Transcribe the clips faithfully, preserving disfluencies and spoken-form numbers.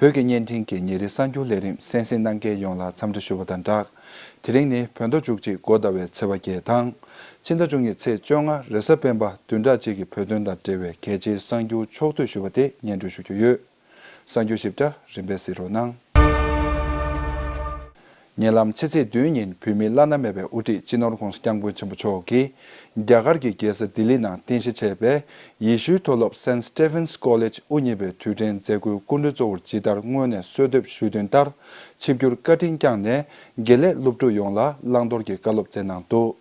བོད་ཀྱི་བརྙན་འཕྲིན་གྱི་ཉིན་རེའི་གསར་འགྱུར་ལས་རིམ་གསན་གཟིགས་གནང་མཁན་ཡོངས་ལ་འཚམས་འདྲི་ཞུ་བ་དང་སྦྲགས། དེ་རིང་ནི་བོད་ཟླ་བཅུ་གཅིག་འགོ་ཟླ་བའི་ཚེས་པ་བརྒྱད་དང་། ཕྱི་ཟླ་བཅུ་གཉིས་ཚེས་བཅོ་ལྔ་རེས་གཟའ་སྤེན་པ་བདུན་ཕྲག་གཅིག་གི་བོད་དོན་དང་འབྲེལ་བའི་གལ་ཆེའི་གསར་འགྱུར་ཕྱོགས་བསྡུས་ཞུས་པ་དེ་སྙན་སྒྲོན་ཞུ་རྒྱུ་ཡོད། གསར་འགྱུར་ཞིབ་ཕྲ་རིམ་པས་གཟིགས་རོགས་གནང་། ཉེ་ལམ་ཕྱི་ཚེས་བདུན་ཉིན་བོད་མིའི་བླ་ན་མེད་པའི་དབུ་ཁྲིད་སྤྱི་ནོར་༧གོང་ས་༧སྐྱབས་མགོན་ཆེན་པོ་མཆོག་གིས་རྒྱ་གར་གྱི་རྒྱལ་ས་ལྡི་ལི་ནང་རྟེན་གཞི་བྱས་པའི་ཡེ་ཤུའི་མཐོ་སློབ་Saint Stephen's College དབུ་བརྙེས་པའི་དུས་དྲན་མཛད་སྒོའི་སྐུ་མགྲོན་གཙོ་བོར་ཇི་ལྟར་སྔོན་ནས་གསོལ་འདེབས་ཞུས་དོན་ལྟར། ཆིབས་བསྒྱུར་བཀའ་དྲིན་བསྐྱངས་ནས་དགེ་ལས་སློབ་ཕྲུག་ཡོངས་ལ་བླང་དོར་གྱི་བཀའ་སློབ་སྩལ་གནང་འདུག།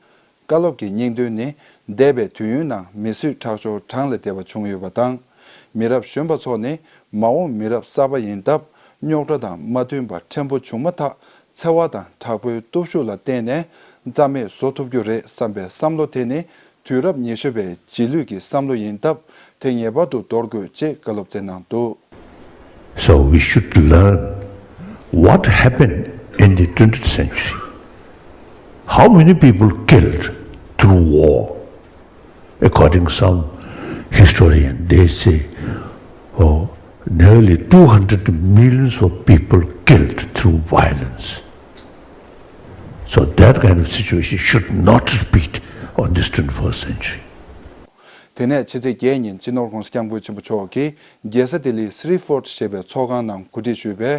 བཀའ་སློབ་ཀྱི་སྙིང་དོན་ནི། འདས་པའི་དུས་ཡུན་ནང་མི་གསོད་ཁྲག་སྦྱོར་གྲངས་ལས་འདས་པ་བྱུང་ཡོད་པ་དང་། མི་རབས་གཞོན་པ་ཚོ་ནི་མ་འོངས་མི་རབས་གསར་པ་ཡིན་སྟབས། རྙོག་དྲ་དང་མ་མཐུན་པ་ཕྲན་བུ་བྱུང་མ་ཐག་འཚེ་བ་དང་དྲག་པོའི་སྟོབས་ཤུགས་ལ་བརྟེན་ནས་རྩ་མེད་བཟོ་ཐུབ་རྒྱུ་རེད་བསམ་པའི་བསམ་བློ་དེ་ནི། དུས་རབས་ཉི་ཤུ་པའི་རྗེས་ལུས་ཀྱི་བསམ་བློ་ཡིན་སྟབས། དེ་ངེས་པར་དུ་འདོར་དགོས་ཅེས་བཀའ་སློབ་སྩལ་གནང་འདུག། So we should learn what happened in the twentieth century. How many people killed through war? According some historian, they say, oh, nearly two hundred millions of people killed through violence. So that kind of situation should not repeat on this twenty-first century. དེ་ནས་ཕྱི་ཚེས་བརྒྱད་ཉིན་སྤྱི་ནོར་༧གོང་ས་༧སྐྱབས་མགོན་ཆེན་པོ་མཆོག་གིས་རྒྱལ་ས་ལྡི་ལིའི་Sri Fort ཞེས་པའི་ཚོགས་ཁང་ནང་གོ་སྒྲིག་ཞུས་པའི་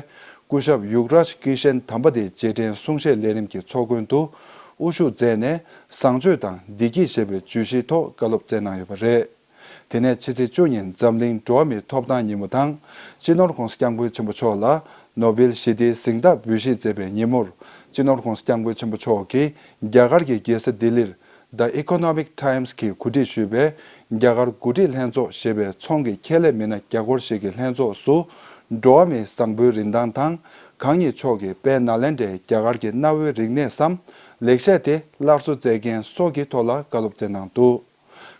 སྐུ་ཞབས་ཡུག་རཱཇ་ཀི་ཤན་དམ་པ་དེའི་རྗེས་དྲན་གསུང་བཤད་ལས་རིམ་གྱི་ཚོགས་མགོན་དུ་དབུ་བཞུགས་མཛད་ནས། བཟང་སྤྱོད་དང་བདེ་སྐྱིད་ཞེས་པའི་བརྗོད་གཞིའི་ཐོག་བཀའ་སློབ་སྩལ་གནང་ཡོད་པ་རེད། དེ་ནས་ཕྱི་ཚེས་བཅུ་ཉིན་འཛམ་གླིང་འགྲོ་བ་མིའི་ཐོབ་ཐང་ཉིན་མོ་དང་། སྤྱི་ནོར་༧གོང་ས་༧སྐྱབས་མགོན་ཆེན་པོ་མཆོག་ལ་ནོ་བེལ་ཞི་བདེའི་གཟེངས་རྟགས་འབུལ་བཞེས་མཛད་པའི་ཉིན་མོར། སྤྱི་ནོར་༧གོང་ས་༧སྐྱབས་མགོན་ཆེན་པོ་མཆོག་གིས་རྒྱ་གར་གྱི་རྒྱལ་ས་ལྡི་ལིར། The Economic Times གིས་གོ་སྒྲིག་ཞུས་པའི་རྒྱ་གར་འགོ་ཁྲིད་ལྷན་ཚོགས་ཞེས་པའི་ཚོང་གི་ཁྱད་ལས་མི་སྣ་བརྒྱ་སྐོར་ཞིག་གི་ལྷན་ཚོགས་སུ། འགྲོ་བ་མིའི་བཟང་པོའི་རིན་ཐང་དང་། གང་ཉིད་མཆོག་གིས་དཔལ་ནཱ་ལེནྡྲའི་རྒྱ་གར་གྱི་གནའ་བོའི་རིག་གནས་སམ། ལེགས་བཤད་དེ་སླར་གསོ་མཛད་མཁན་སོགས་ཀྱི་ཐོག་ལ་བཀའ་སློབ་སྩལ་གནང་འདུག།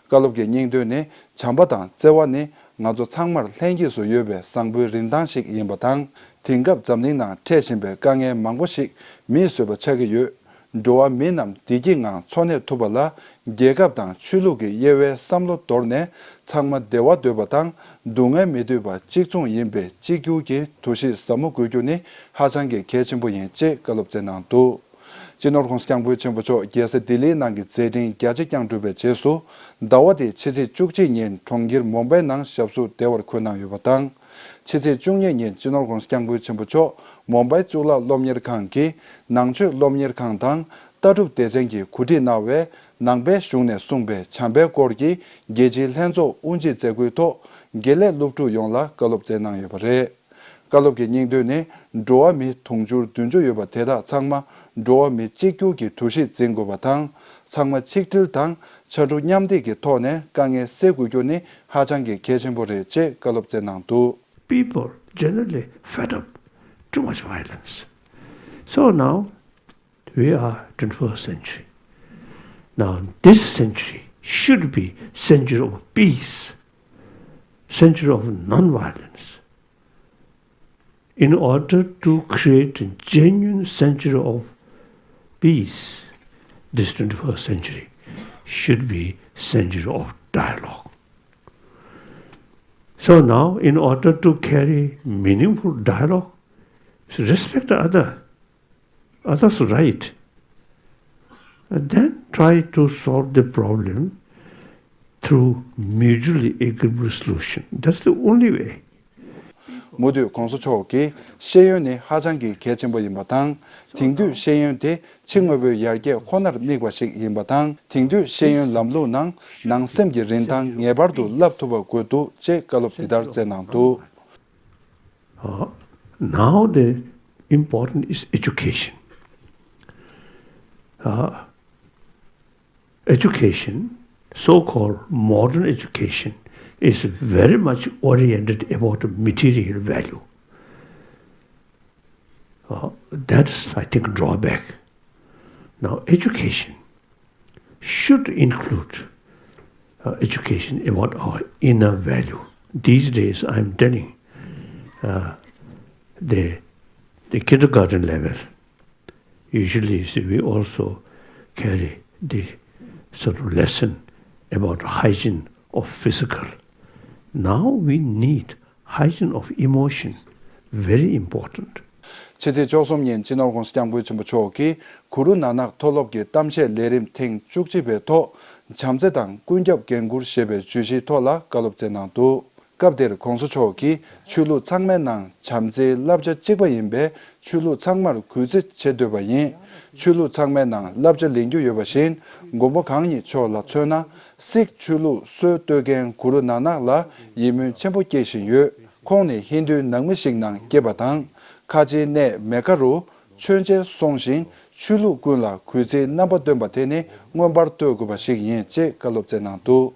བཀའ་སློབ་ཀྱི་སྙིང་དོན་ནི། བྱམས་པ་དང་བརྩེ་བ་ནི་ང་ཚོ་ཚང་མར་ལྷན་སྐྱེས་སུ་ཡོད་པའི་བཟང་པོའི་རིན་ཐང་ཞིག་ཡིན་པ་དང་། དེང་སྐབས་འཛམ་གླིང་ནང་འཕྲད་བཞིན་པའི་དཀའ་ངལ་མང་པོ་ཞིག་མིས་བཟོས་པ་ཆགས་ཀྱི་ཡོད། འགྲོ་བ་མི་རྣམས་བདེ་སྐྱིད་ངང་འཚོ་གནས་ཐུབ་པ་ལ། རྒྱལ་ཁབ་དང་ཆོས་ལུགས་ཀྱི་དབྱེ་བའི་བསམ་བློ་དོར་ནས། ཚང་མ་བདེ་བ་འདོད་པ་དང་། སྡུག་བསྔལ་མི་འདོད་པ་གཅིག་མཚུངས་ཡིན་པའི་གཅིག་གྱུར་གྱི་འདུ་ཤེས་ཟབ་མོ་དགོས་རྒྱུ་ནི་ཧ་ཅང་གི་གལ་ཆེན་པོ་ཡིན་ཅེས་བཀའ་སློབ་སྩལ་གནང་འདུག། སྤྱི་ནོར་༧གོང་ས་༧སྐྱབས་མགོན་ཆེན་པོ་མཆོག་རྒྱལ་ས་ལྡི་ལིའི་ནང་གི་མཛད་འཕྲིན་རྒྱ་ཆེ་བསྐྱངས་གྲུབ་པའི་རྗེས་སུ། ཟླ་བ་འདིའི་ཕྱི་ཚེས་བཅུ་གཅིག་ཉིན་གྲོང་ཁྱེར་མུམ་བྷའི་ནང་ཞབས་སོར་བདེ་བར་འཁོད་གནང་ཡོད་པ་དང་། ཕྱི་ཚེས་བཅུ་གཉིས་ཉིན་སྤྱི་ནོར་༧གོང་ས་༧སྐྱབས་མགོན་ཆེན་པོ་མཆོག་མུམ་བྷའི་གཙུག་ལག་སློབ་གཉེར་ཁང་གི་ནང་ཆོས་སློབ་གཉེར་ཁང་དང་། ལྟ་གྲུབ་སྡེ་ཚན་གྱིས་གོ་སྒྲིག་གནང་བའི་ནང་པའི་གཞུང་ནས་གསུངས་པའི་བྱམས་པའི་སྐོར་གྱི་རྒྱལ་སྤྱིའི་ལྷན་ཚོགས་དབུ་འབྱེད་མཛད་སྒོའི་ཐོག་དགེ་ལས་སློབ་ཕྲུག་ཡོངས་ལ་བཀའ་སློབ་སྩལ་གནང་ཡོད་པ་རེད། བཀའ་སློབ་ཀྱི་སྙིང་དོན་ནི། འགྲོ་བ་མི་དུང་ཕྱུར་བདུན་ཅུ་ཡོད་པ་དེ་དག་ཚང་མ་འགྲོ་བ་མི་གཅིག་གྱུར་གྱི་འདུ་ཤེས་འཛིན་དགོས་པ་དང་། ཚང་མ་ཆིག་སྒྲིལ་དང་ཕྱར་གྲུ་མཉམ་འདེགས་ཀྱི་ཐོག་ནས་དཀའ་ངལ་སེལ་དགོས་རྒྱུ་ནི་ཧ་ཅང་གི་གལ་ཆེན་པོ་རེད་ཅེས་བཀའ་སློབ་སྩལ་གནང་འདུག། People generally fed up. Too much violence. So now we are twenty-first century. Now this century should be century of peace, century of non-violence. In order to create a genuine century of peace, this twenty-first century should be century of dialogue. So now, in order to carry meaningful dialogue, respect the other, other's right, and then try to solve the problem through mutually agreeable solution. That's the only way. མུ་མཐུད་༧གོང་ས་མཆོག་གིས་ཤེས་ཡོན་ནི་ཧ་ཅང་གི་གལ་ཆེན་པོ་ཡིན་པ་དང་། དེང་དུས་ཤེས་ཡོན་དེ་ཕྱི་དངོས་པོའི་ཡར་རྒྱས་ཁོ་ནར་དམིགས་པ་ཞིག་ཡིན་པ་དང་། དེང་དུས་ཤེས་ཡོན་ལམ་ལུགས་ནང་ནང་སེམས་ཀྱི་རིན་ཐང་ངེས་པར་དུ་བསླབ་ཐུབ་པ་དགོས་འདུག་ཅེས་བཀའ་སློབ་འདི་ལྟར་སྩལ་གནང་འདུག། Uh, now the important is education. Uh, education, so-called modern education, is very much oriented about material value. Uh, that's, I think, drawback. Now, education should include uh, education about our inner value. These days, I'm telling uh, the, the kindergarten level, usually see, we also carry the sort of lesson about hygiene of physical. Now we need hygiene of emotion, Very important. ཕྱི་ཚེས་བཅུ་གསུམ་ཉིན་སྤྱི་ནོར་༸གོང་ས་༸སྐྱབས་མགོན་ཆེན་པོ་མཆོག་གིས་གུ་རུ་ནཱ་ནག་མཐོ་སློབ་ཀྱི་གཏམ་བཤད་ལས་རིམ་ཐེངས་བཅུ་གཅིག་པའི་ཐོག་བྱམས་བརྩེ་དང་ཀུན་ཁྱབ་འགན་འཁུར་ཞེས་པའི་བརྗོད་གཞིའི་ཐོག་ལ་བཀའ་སློབ་སྩལ་གནང་འདུག་སྐབས་དེར་༸གོང་ས་མཆོག་གིས་ཆོས་ལུགས་ཚང་མའི་ནང་བྱམས་བརྩེའི་བསླབ་བྱ་གཅིག་པ་ཡིན་པས་ཆོས་ལུགས་ཚང་མར་གུས་བརྩི་བྱེད་འདོད་པ་ཡིན། ཆོས་ལུགས་ཚང་མའི་ནང་བསླབ་བྱ་ལེན་རྒྱུ་ཡོད་པ་བཞིན་མགོན་པོ་གང་ཉིད་མཆོག་ལ་མཚོན་ན་སིག་ཆོས་ལུགས་སྲོལ་གཏོད་མཁན་གུ་རུ་ནཱ་ནག་ལ་ཡིད་སྨོན་ཆེན་པོ་སྐྱེ་བཞིན་ཡོད། ཁོང་ནི་ཧིན་རྡུའི་ནང་མི་ཞིག་ནང་སྐྱེས་པ་དང་། ཁ་ཆེའི་གནས་མེ་ཀ་རུ་མཆོད་མཇལ་སོང་ཞིང་ཆོས་ལུགས་ཀུན་ལ་གུས་བརྩིའི་རྣམ་པ་སྟོན་པ་དེ་ནི་མངོན་པར་བསྟོད་དགོས་པ་ཞིག་ཡིན་ཅེས་བཀའ་སློབ་སྩལ་གནང་འདུག་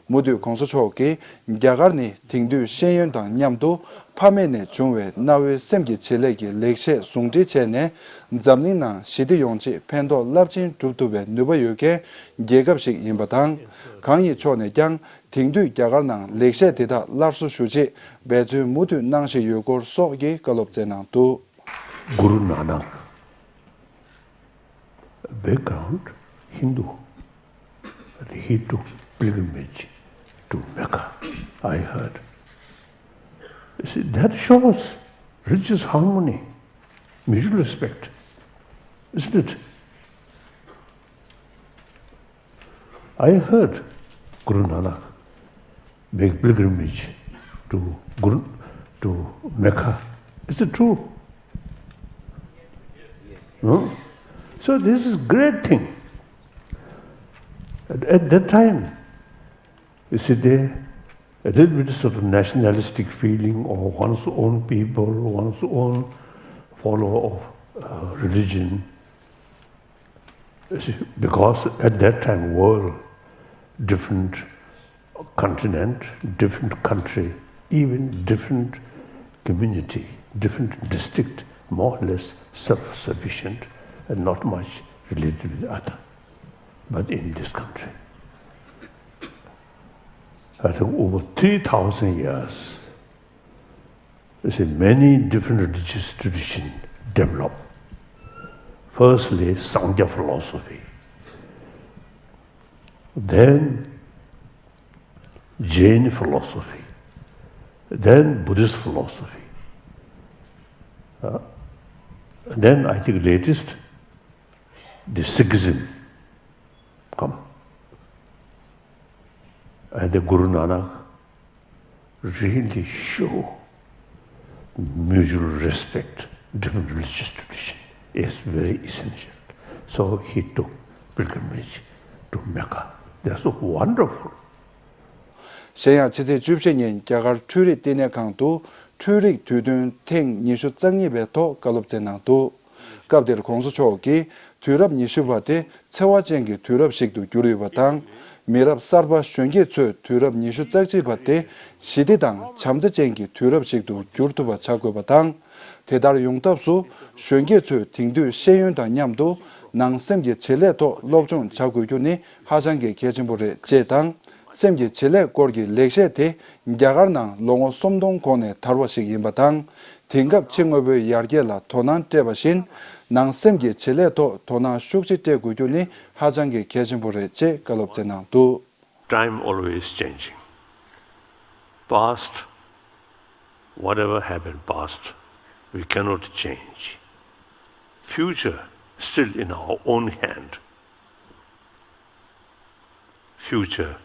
མུ་མཐུད་༸གོང་ས་མཆོག་གིས་རྒྱ་གར་ནི་དེང་དུས་ཤེས་ཡོན་དང་མཉམ་དུ་ཕ་མེས་ནས་བྱུང་བའི་གནའ་བོའི་སེམས་ཀྱི་བྱེད་ལས་ཀྱི་ལེགས་བཤད་ཟུང་འབྲེལ་བྱས་ནས་འཛམ་གླིང་ནང་ཞི་བདེ་ཡོང་ཆེད་ཕན་ཐོགས་རླབས་ཆེན་སྒྲུབ་ཐུབ་པའི་ནུས་པ་ཡོད་མཁན་རྒྱལ་ཁབ་ཞིག་ཡིན་པ་དང་། གང་ཉིད་མཆོག་ནས་ཀྱང་དེང་དུས་རྒྱ་གར་ནང་ལེགས་བཤད་དེ་དག་སླར་གསོ་ཞུ་ཆེད་འབད་བརྩོན་མུ་མཐུད་གནང་བཞིན་ཡོད་སྐོར་སོགས་ཀྱི་བཀའ་སློབ་སྩལ་གནང་འདུག Guru Nanak, background, Hindu. He took pilgrimage to Mecca, I heard. You see, that shows religious harmony, mutual respect, isn't it? I heard Guru Nanak make pilgrimage to Guru, to Mecca. Is it true? No? So this is great thing. At, at that time, you see, they, a little bit sort of nationalistic feeling or one's own people, one's own follower of uh, religion. You see, because at that time, world, different continent, different country, even different community, different district, more or less self-sufficient and not much related with other. But in this country, I think over three thousand years, you see, many different religious traditions develop. Firstly, Sangya philosophy, then Jain philosophy, then Buddhist philosophy. Uh, then I think latest, the Sikhism come. And the Guru Nanak really show mutual respect, different religious tradition is very essential. So he took pilgrimage to Mecca. That's so wonderful. གཞན་ཡང་ཕྱི་ཚེས་བཅུ་བཞི་ཉིན་རྒྱ་གར་འཕྲུལ་རིག་བསྟི་གནས་ཁང་དུ་འཕྲུལ་རིག་དུས་སྟོན་ཐེངས་ཉི་ཤུ་རྩ་གཉིས་པའི་ཐོག་བཀའ་སློབ་སྩལ་གནང་འདུག་སྐབས་དེར་༸གོང་ས་མཆོག་གིས་དུས་རབས་ཉི་ཤུ་པ་དེ་འཚེ་བ་ཅན་གྱི་དུས་རབས་ཤིག་ཏུ་གྱུར་ཡོད་པ་དང་། མི་རབས་གསར་པ་གཞོན་སྐྱེས་ཚོས་དུས་རབས་ཉི་ཤུ་རྩ་གཅིག་པ་དེ་ཞི་བདེ་དང་བྱམས་བརྩེ་ཅན་གྱི་དུས་རབས་ཤིག་ཏུ་འགྱུར་ཐུབ་པ་བྱ་དགོས་པ་དང་། དེ་ལྟར་ཡོང་ཐབས་སུ་གཞོན་སྐྱེས་ཚོས་དེང་དུས་ཤེས་ཡོན་དང་མཉམ་དུ་ནང་སེམས་ཀྱི་བྱེད་ལས་ཐོག་སློབ་སྦྱོང་བྱ་དགོས་རྒྱུ་ནི་ཧ་ཅང་གི་གལ་ཆེན་པོ་རེད་ཅེས་དང་། སེམས་ཀྱི་བྱེད་ལས་སྐོར་གྱི་ལེགས་བཤད་དེ་རྒྱ་གར་ནང་ལོ་ངོ་སུམ་སྟོང་གོང་ནས་དར་བ་ཞིག་ཡིན་པ་དང་། དེང་སྐབས་ཕྱི་དངོས་པོའི་ཡར་རྒྱས་ལ་དོ་སྣང་སྤྲད་པ་བཞིན། ནང་སེམས་ཀྱི་བྱེད་ལས་ཐོག་དོ་སྣང་ཤུགས་ཆེ་སྤྲད་དགོས་རྒྱུ་ནི་ཧ་ཅང་གི་གལ་ཆེན་པོ་རེད་ཅེས་བཀའ་སློབ་སྩལ་གནང་འདུག Time always changing. Past, whatever happened past, we cannot change. Future still in our own hand. Future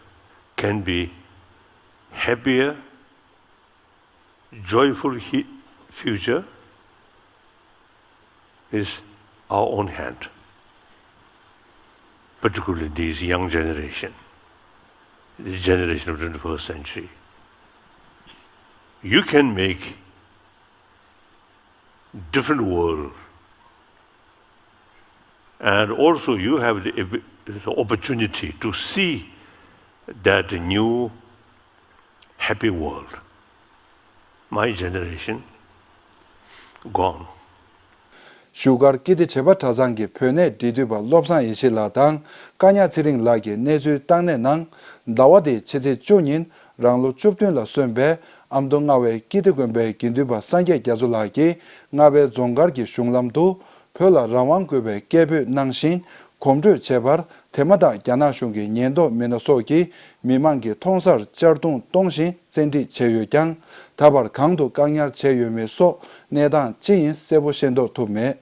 can be happier, joyful he- future is our own hand, particularly these young generation, the generation of twenty-first century. You can make different world, and also you have the, the opportunity to see that new happy world. My generation gone. བཞུགས་སྒར་ཀིརྟི་བྱེས་པ་གྲྭ་ཚང་གི་བོད་གནས་འབྲེལ་མཐུད་པ་བློ་བཟང་ཡེ་ཤེས་ལགས་དང་བཀའ་ཉག་ཚེ་རིང་ལགས་ཀྱི་གནས་ཚུལ་བཏང་གནས་ནང་། ཟླ་བ་འདིའི་ཕྱི་ཚེས་བཅུ་ཉིན་རང་ལོ་བཅུ་བདུན་ལ་སོན་པའི་ཨ་མདོ་རྔ་བའི་ཀིརྟི་དགོན་པའི་དགེ་འདུན་པ་སངས་རྒྱས་རྒྱ་མཚོ་ལགས་ཀྱིས་རྔ་བའི་རྫོང་མཁར་གྱི་གཞུང་ལམ་དུ་བོད་ལ་རང་དབང་དགོས་པའི་སྐད་འབོད་གནང་བཞིན་གོམ་བགྲོད་བྱས་པར། དེ་མ་ཐག་རྒྱ་ནག་གཞུང་གི་ཉེན་རྟོག་མི་སྣ་སོགས་ཀྱིས་མི་མང་གི་མཐོང་སར་གཅར་རྡུང་གཏོང་བཞིན་བཙན་ཁྲིད་བྱས་ཡོད་ཀྱང་། ད་བར་གང་དུ་བཀག་ཉར་བྱས་ཡོད་མེད་སོགས་གནས་སྟངས་ཅི་ཡིན་གསལ་པོ་ཤེས་རྟོགས་ཐུབ་མེད།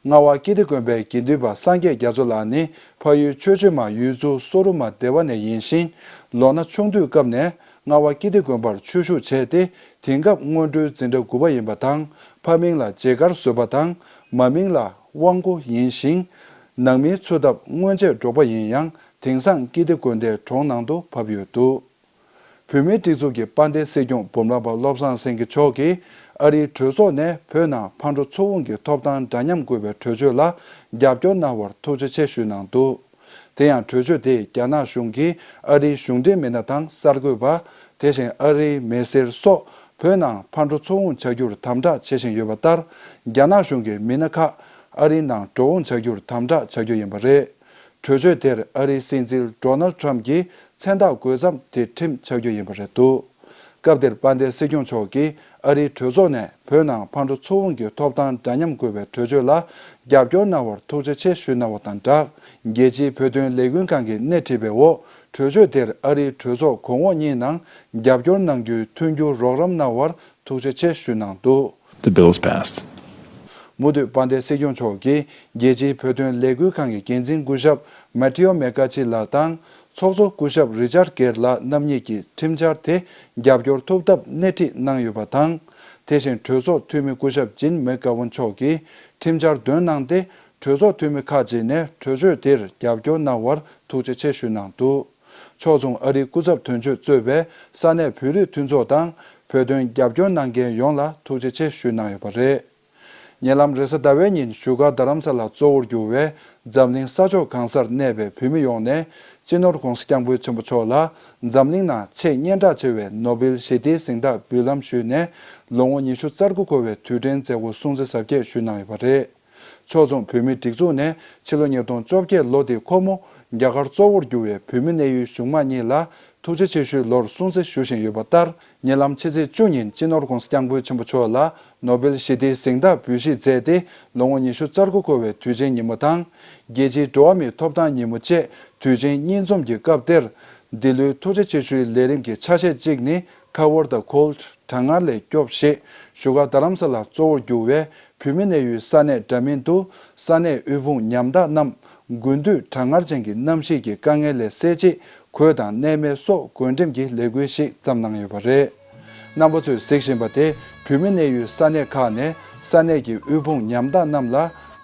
རྔ་བ་ཀིརྟི་དགོན་པའི་དགེ་འདུན་པ་སངས་རྒྱས་རྒྱ་མཚོ་ལགས་ནི་ཕ་ཡུལ་ཆོས་བརྒྱུད་མ་ཡུལ་གཙུག་སོ་རུ་མ་སྡེ་བ་ནས་ཡིན་ཞིང་། ལོ་ན་ཆུང་དུས་སྐབས་ནས་རྔ་བ་ཀིརྟི་དགོན་པར་ཆོས་ཞུགས་བྱས་ཏེ། དེང་སྐབས་སྔོན་འགྲོའི་འཛིན་གྲྭ་དགུ་པ་ཡིན་པ་དང་། ཕ་མིང་ལ་མཇལ་ཁར་བཟོད་པ་དང་། མ་མིང་ལ་དབང་སྐུ་ཡིན་ཞིང་། ནང་མིའི་འཚོ་ཐབས་སྔོན་ཆད་འབྲོག་པ་ཡིན་ཡང་། དེང་སང་ཀིརྟི་དགོན་སྡེའི་གྲོང་ནང་དུ་བབས་ཡོད་འདུག་བོད་མིའི་སྒྲིག་འཛུགས་ཀྱི་དཔལ་ལྡན་སྲིད་སྐྱོང་འབུམ་རམས་པ་བློ་བཟང་སེང་གེ་མཆོག་གིས་ཨ་རིའི་གྲོས་ཚོགས་ནས་བོད་ནང་ཕར་འགྲོ་ཚུར་འོང་གི་ཐོབ་ཐང་འདྲ་མཉམ་དགོས་པའི་གྲོས་ཆོད་ལ་རྒྱབ་སྐྱོར་གནང་བར་ཐུགས་རྗེ་ཆེ་ཞུས་གནང་འདུག་དེ་ཡང་གྲོས་ཆོད་དེས་རྒྱ་ནག་གཞུང་གིས་ཨ་རིའི་གཞུང་འབྲེལ་མི་སྣ་དང་གསར་འགོད་པ། དེ་བཞིན་ཨ་རིའི་མི་སེར་སོགས་བོད་ནང་ཕར་འགྲོ་ཚུར་འོང་བྱ་རྒྱུར་དམ་དྲག་བྱེད་བཞིན་ཡོད་པ་ལྟར། རྒྱ་ནག་གཞུང་གིས་མི་སྣ་ཁག་ཨ་རིའི་ནང་འགྲོ་འོང་བྱ་རྒྱུར་དམ་དྲག་བྱ་རྒྱུ་ཡིན་པ་རེད། གྲོས་ཆོད་དེར་ཨ་རིའི་སྲིད་འཛིན་ཌོ་ནལ་ཊམ་གྱིས་མཚན་རྟགས་འགོད་མཚམས་དེ་ཁྲིམས་ཆགས་རྒྱུ་ཡིན་པ་རེད་འདུག་སྐབས་དེར་དཔལ་ལྡན་སྲིད་སྐྱོང་མཆོག་གིས་ཨ་རིའི་གྲོས་ཚོགས་ནས་བོད་ནང་ཕར་འགྲོ་ཚུར་འོང་གི་ཐོབ་ཐང་འདྲ་མཉམ་དགོས་པའི་གྲོས་ཆོད་ལ་རྒྱབ་སྐྱོར་གནང་བར་ཐུགས་རྗེ་ཆེ་ཞུས་གནང་བ་དང་སྦྲགས། རྒྱལ་སྤྱིའི་བོད་དོན་ལས་འགུལ་ཁང་གིས་སྣེ་ཁྲིད་པའི་འོག་གྲོས་ཆོད་དེར་ཨ་རིའི་གྲོས་ཚོགས་གོང་འོག་གཉིས་ནང་རྒྱབ་སྐྱོར་གནང་རྒྱུའི་མཐུན་འགྱུར་རོགས་རམ་གནང་བར་ཐུགས་རྗེ་ཆེ་ཞུས་གནང་འདུག The bill's passed. མུ་མཐུད་དཔལ་ལྡན་སྲིད་སྐྱོང་མཆོག་གིས་རྒྱལ་སྤྱིའི་བོད་དོན་ལས་འགུལ་ཁང་གི་འགན་འཛིན་སྐུ་ཞབས་མ་ཐེའོ་མེ་ཀ་ཆི་ལགས་དང་། ཚོགས་གཙོ་སྐུ་ཞབས་རི་ཅར་གེར་ལགས་རྣམ་གཉིས་ཀྱིས་ཁྲིམས་འཆར་དེ་རྒྱབ་སྐྱོར་ཐུབ་ཐབས་སྣེ་ཁྲིད་གནང་ཡོད་པ་དང་། དེ་བཞིན་གྲོས་ཚོགས་འཐུས་མི་སྐུ་ཞབས་ཇིན་མེག་གྷ་ཝན་མཆོག་གིས་ཁྲིམས་འཆར་འདོན་གནང་སྟེ། གྲོས་ཚོགས་འཐུས་མི་ཁག་ཅིག་ནས་གྲོས་ཆོད་དེར་རྒྱབ་སྐྱོར་གནང་བར་ཐུགས་རྗེ་ཆེ་ཞུས་གནང་འདུག་ཕྱོགས་མཚུངས་ཨ་རིའི་སྐུ་ཚབ་དོན་གཅོད་གཙོས་པའི་ས་གནས་བོད་རིགས་མཐུན་ཚོགས་དང་བོད་དོན་རྒྱབ་སྐྱོར་གནང་མཁན་ཡོངས་ལ་ཐུགས་རྗེ་ཆེ་ཞུས་གནང་ཡོད་པ་རེད། ཉེ་ལམ་རེས་གཟའ་ཟླ་བའི་ཉིན་བཞུགས་སྒར་རྡ་རམ་ས་ལ་གཙོ་བོར་གྱུར་བའི་འཛམ་གླིང་ས་ཕྱོགས་གང་སར་གནས་པའི་བོད་མི་ཡོངས་ནས་སྤྱི་ནོར་༧གོང་ས་༧སྐྱབས་མགོན་ཆེན་པོ་མཆོག་ལ་འཛམ་གླིང་ནང་ཆེས་སྙན་གྲགས་ཆེ་བའི་ནོ་སྦེལ་ཞི་བདེའི་གཟེངས་རྟགས་འབུལ་ལམ་ཞུས་ནས། ལོ་ངོ་ཉི་ཤུ་རྩ་དགུ་འཁོར་བའི་དུས་དྲན་མཛད་སྒོ་སྲུང་བརྩི་གཟབ་རྒྱས་ཞུས་གནང་ཡོད་པ་རེད། ཕྱོགས་མཚུངས་བོད་མིའི་སྒྲིག་འཛུགས་ནས་ཕྱི་ལོ་ཉིས་སྟོང་བཅོ་བརྒྱད་ལོ་དེའི་འཁོར་མོ་རྒྱ་གར་གཙོ་བོར་གྱུར་བའི་བོད་མི་གནས་ཡུལ་གཞུང་མང་གཉིས་ལ་ཐུགས་རྗེ་ཆེ་ཞུའི་ལོར་སྲུང་བརྩི་ཞུ་བཞིན་ཡོད་པ་ལྟར། ཉེ་ལམ་ཕྱི་ཚེས་བཅུ་ཉིན་སྤྱི་ནོར་༧གོང་ས་༧སྐྱབས་མགོན་ཆེན་པོ་མཆོག་ལ་ནོ་སྦེལ་ཞི་བདེའི་གཟེངས་རྟགས་འབུལ་བཞེས་མཛད་དེ། ལོ་ངོ་ཉི་ཤུ་རྩ་དགུ་འཁོར་བའི་དུས་ཆེན་ཉིན་མོ་དང་། རྒྱལ་སྤྱིའི་འགྲོ་བ་མིའི་ཐོབ་ཐང་ཉིན་མོ་བཅས་དུས་ཆེན་གཉིས་འཛོམས་ཀྱི་སྐབས་དེར། འདི་ལོའི་ཐུགས་རྗེ་ཆེ་ཞུའི་ལས་རིམ་གྱི་ཆ་ཤས་གཅིག་ནི་Cover the Cold གྲང་ངར་ལས་སྐྱོབས་ཞེས་བཞུགས་སྒར་རྡ་རམ་ས་ལར་གཙོ་བོར་གྱུར་བའི་བོད་མི་གནས་ཡུལ་ས་གནས་འདྲ་མིན་དུ་ས་གནས་དབུལ་ཕོངས་ཉམ་ཐག་རྣམས་དགུན་དུས་གྲང་ངར་ཅན་གྱི་གནམ་གཤིས་ཀྱི་དཀའ་ངལ་ལས་སེལ་ཆེད་གོས་དང་གནས་མལ་སོགས་བགོ་འགྲེམས་ཀྱི་ལས་འགུལ་ཞིག་བརྩམས་གནང་ཡོད་པ་རེད། རྣམ་པ་ཚོས་གཟིགས་བཞིན་པ་དེ་བོད་མི་གནས་ཡུལ་ས་གནས་ཁག་ནས་ས་གནས་ཀྱི་དབུལ་ཕོངས་ཉམ་ཐག་རྣམས་ལ་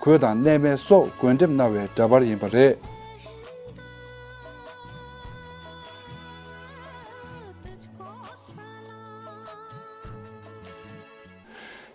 གོས་དང་གནས་མལ་སོགས་བགོ་འགྲེམས་གནང་བའི་འདྲ་པར་ཡིན་པ་རེད།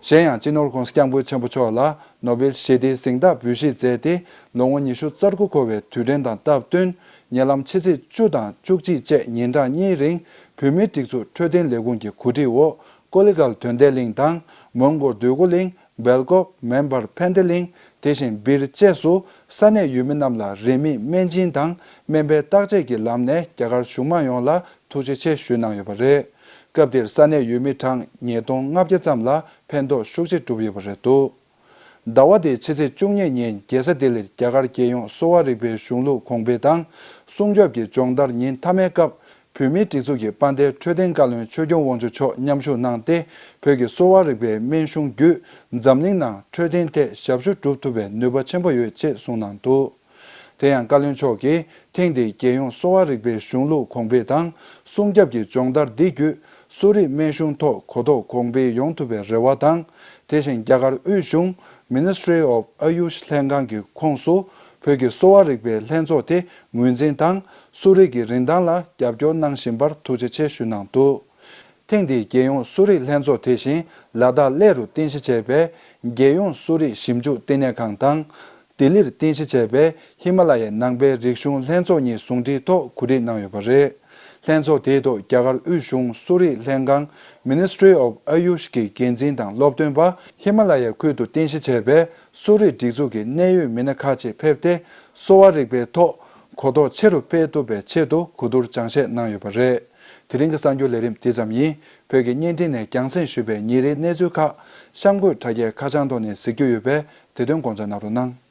གཞན་ཡང་སྤྱི་ནོར་༧གོང་ས་༧སྐྱབས་མགོན་ཆེན་པོ་མཆོག་ལ་ནོ་སྦེལ་ཞི་བདེའི་གཟེངས་རྟགས་འབུལ་བཞེས་མཛད་དེ། ལོ་ངོ་ཉི་ཤུ་རྩ་དགུ་འཁོར་བའི་དུས་དྲན་དང་སྟབས་བསྟུན། ཉེ་ལམ་ཕྱི་ཚེས་བཅུ་དང་བཅུ་གཅིག་བཅས་ཉིན་གྲངས་གཉིས་རིང་བོད་མིའི་སྒྲིག་འཛུགས་འཕྲོད་བསྟེན་ལས་ཁུངས་ཀྱི་གོ་སྒྲིག་འོག་ཀོ་ལི་གྷལ་དོན་ལྡན་གླིང་དང་། མོན་གྷོ་འདོད་རྒུ་གླིང་། སྦེལ་ཀོབ། མེ་འབར་ཕན་བདེ་གླིང་། དེ་བཞིན་སྦིར་བཅས་སུ་ས་གནས་ཡུལ་མི་རྣམས་ལ་རིན་མེད་སྨན་སྦྱིན་དང་སྨན་པའི་བརྟག་དཔྱད་ཀྱི་ལམ་ནས་རྒྱ་གར་གཞུང་མང་ཡོངས་ལ་ཐུགས་རྗེ་ཆེ་ཞུས་གནང་ཡོད་པ་རེད། སྐབས་དེར་ས་གནས་ཡུལ་མི་གྲངས་ཉིས་སྟོང་ལྔ་བརྒྱ་ཙམ་ལ་ཕན་ཐོགས་ཤུགས་ཆེ་གྲུབ་ཡོད་པ་རེད་འདུག་ཟླ་བ་འདིའི་ཕྱི་ཚེས་བཅུ་གཉིས་ཉིན་རྒྱལ་ས་ལྡི་ལིར་རྒྱ་གར་རྒྱལ་ཡོངས་གསོ་བ་རིག་པའི་གཞུང་ལུགས་གོང་འཕེལ་དང་སྲུང་སྐྱོབ་ཀྱི་སྦྱོང་བརྡར་ཉིན་མཐའ་མའི་སྐབས། བོད་མིའི་སྒྲིག་འཛུགས་ཀྱི་དཔལ་ལྡན་འཕྲོད་བསྟེན་བཀའ་བློན་ཆོས་སྐྱོང་དབང་ཕྱུག་མཆོག་མཉམ་ཞུགས་གནང་སྟེ། བོད་ཀྱི་གསོ་བ་རིག་པའི་སྨན་གཞུང་བརྒྱུད་འཛམ་གླིང་ནང་འཕྲོད་བསྟེན་ཐད་ཞབས་ཞུ་སྒྲུབ་ཐུབ་པའི་ནུས་པ་ཆེན་པོ་ཡོད་ཅེས་གསུངས་གནང་འདུག་དེ་ཡང་བཀའ་བློན་མཆོག་གིས་ཐེངས་འདིའི་རྒྱལ་ཡོངས་གསོ་བ་རིག་པའི་གཞུང་ལུགས་གོང་འཕེལ་དང་སྲུང་སྐྱོབ་ཀྱི་སྦྱོང་བརྡར་འདི་བརྒྱུད་གསོ་རིག་སྨན་གཞུང་ཐོག་གོ་རྟོགས་གོང་འཕེལ་ཡོང་ཐུབ་པའི་རེ་བ་དང་། དེ་བཞིན་རྒྱ་གར་དབུས་གཞུང་Ministry of Ayush ལྷན་ཁང་གི་ཁོངས་སུ་བོད་ཀྱི་གསོ་བ་རིག་པའི་ལྷན་ཚོགས་དེ་ངོས་འཛིན་དང་གསོ་རིག་གི་རིན་ཐང་ལ་རྒྱབ་སྐྱོར་གནང་བཞིན་པར་ཐུགས་རྗེ་ཆེ་ཞུས་གནང་འདུག་ཐེངས་འདིའི་རྒྱལ་ཡོངས་གསོ་རིག་ལྷན་ཚོགས་དེ་བཞིན་ལ་དྭགས་གླེ་རུ་རྟེན་གཞི་བྱས་པའི་རྒྱལ་ཡོངས་གསོ་རིག་ཞིབ་འཇུག་ལྟེ་གནས་ཁང་དང་། ལྡི་ལིར་རྟེན་གཞི་བྱས་པའི་ཧི་མ་ལ་ཡའི་ནང་པའི་རིག་གཞུང་ལྷན་ཚོགས་གཉིས་ཟུང་འབྲེལ་ཐོག་གོ་སྒྲིག་གནང་ཡོད་པ་རེད། ལྷན་ཚོགས་དེའི་ཐོག་རྒྱ་གར་དབུས་གཞུང་གསོ་རིག་ལྷན་ཁང་Ministry of Ayush གི་འགན་འཛིན་དང་སློབ་སྟོན་པ། ཧི་མ་ལ་ཡའི་ཁུལ་དུ་རྟེན་གཞི་བྱས་པའི་གསོ་རིག་སྒྲིག་འཛུགས་ཀྱི་གནད་ཡོད་མི་སྣ་ཁག་ཅིག་ཕེབས་ཏེ། གསོ་བ་རིག་པའི་ཐོག་གོ་རྟོགས་ཆེ་རུ་སྤེལ་ཐུབ་པའི་ཆེད་དུ་གོ་བསྡུར་སྦྱང་བཤད་གནང་ཡོད་པ་རེད། དེ་རིང་གི་གསར་འགྱུར་ལས་རིམ་འདི་ཙམ་ཡིན། བོད་ཀྱི་བརྙན་འཕྲིན་ནས་རྒྱང་སྲིང་ཞུས་པའི་ཉིན་རེའི་གནས་ཚུལ་ཁག་གཤམ་འཁོད་དྲ་རྒྱའི་ཁ་བྱང་ཐོག་ནས་གཟིགས་རྒྱུ་ཡོད་པས། དེ་དོན་དགོངས་འཇགས་གནང་རོགས་གནང་།